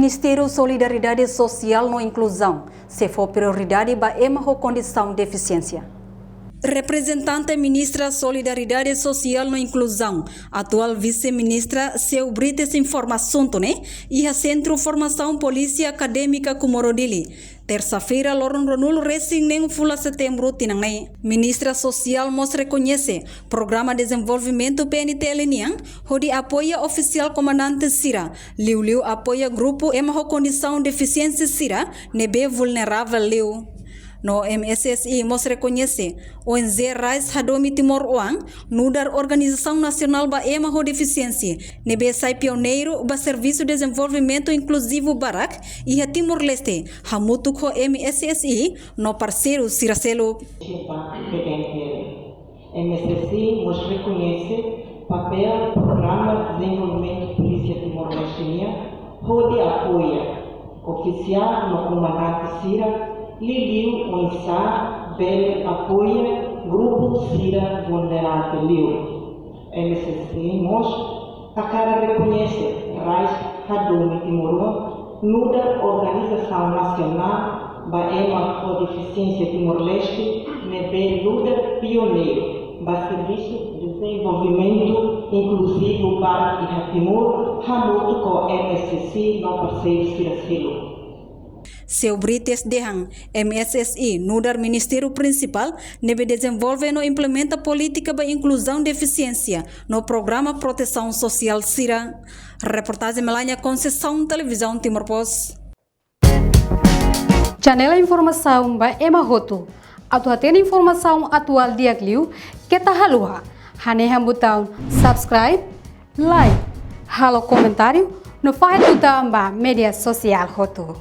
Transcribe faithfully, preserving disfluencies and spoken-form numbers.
Ministériu Solidariedade Sosiál no Inkluzaun sei fó prioridade ba ema ho kondisaun defisiénsia. Reprezentante Ministra Solidariedade Sosiál no Inkluzaun, atuál Vise-Ministra Seu Brites informa asuntu ne'e iha Sentru Formasaun Polísia Akadémika Comoro Dili, tersa-feira, loron ruanulu-resin-neen fulan Setembru tinan ne'e. Ministra Sosiál mós rekoñese programa dezenvolvimentu P N T L nian, hodi apoia ofisiál komandante sira, liuliu apoia grupu ema ho kondisaun defisiénsia sira ne'ebé vulneravel liu. No M S S I mós rekoñese O N G Rise Hadomi Timor Oan, nu'udar organizasaun nasionál ba ema ho defisiénsia, ne'ebé sai pioneiru ba servisu dezenvolvimentu inkluzivu barak iha Timor-Leste, hamutuk ho M S S I no parseiru sira seluk. Ba P N T L. M S S I mós rekoñese papél Programa Dezenvolvimentu Polísia Timor-Leste nian, hodi apoia ofisiál no komandante sira, liuliu oinsá bele apoia grupu sira vulneravel liu. M S S I mós hakarak rekoñese Rise Hadomi Timor Oan, nu'udar organizasaun nasionál ba ema ho defisiénsia Timor-Leste, ne'ebé nu'udar pioneiru ba servisu dezenvolvimentu inkluzivu barak iha Timor, hamutuk ho M S S I no parseiru sira seluk. Seu Brites dehan, M S S I nu'udar ministériu prinsipál ne'ebé dezenvolve no implementa polítika ba inkluzaun defisiénsia no programa protesaun sosiál sira. Reportajen Melania Conceição, Televizaun Timor Post. Janela informasaun ba ema hotu. Atu hatene informasaun atuál di'ak liu, keta haluha hanehan butaun subscribe, like, halo komentáriu, no fahe tutan ba média sosiál hotu.